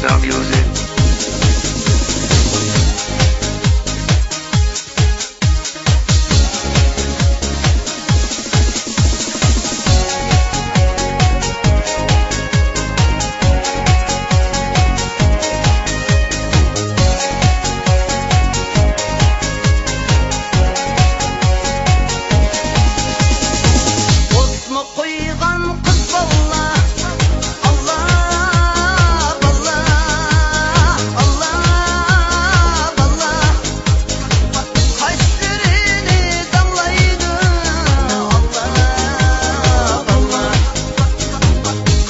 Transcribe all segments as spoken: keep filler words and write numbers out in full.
The music. قويغان قىز باللا، ئاللا، باللا، ئاللا، باللا. قاشلىرىنى داڭلايدۇ، ئاللا، باللا.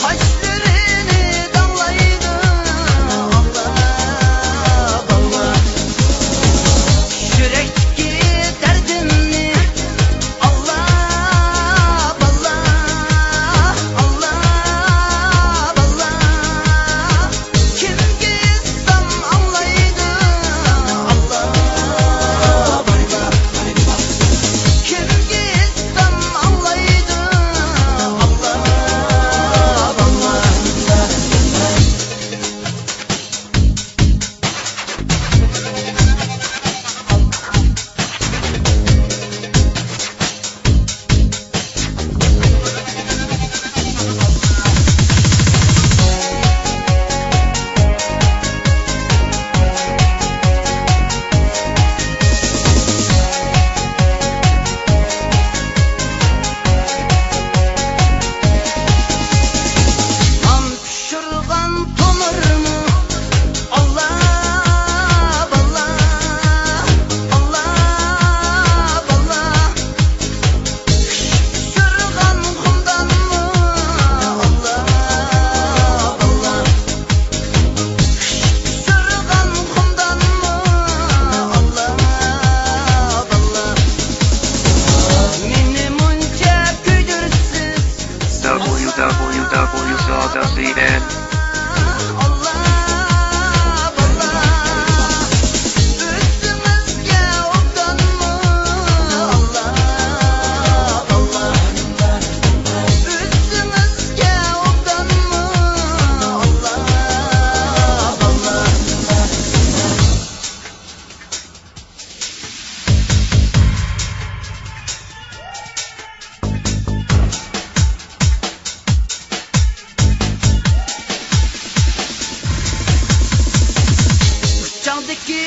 قاشلىرىنى داڭلايدۇ، ئاللا، باللا. يۈرەكتىكى دەردىمنى، ئاللا، باللا، ئاللا، باللا. كىمگە ئېيتسام ئاڭلايدۇ، ئاللا، باللا. كىمگە ئېيتسام ئاڭلايدۇ، ئاللا، باللا. ئۇچۇرغان تومۇرمۇ، ئاللا، باللا، ئاللا، باللا. ئۇچۇرغان قۇمدانمۇ، ئاللا، باللا. ئۇچۇرغان قۇمدانمۇ، ئاللا، باللا. مېنى مۇنچە كۆيدۈرىسىز. W W W dot C N. ئۇچاڭدىكى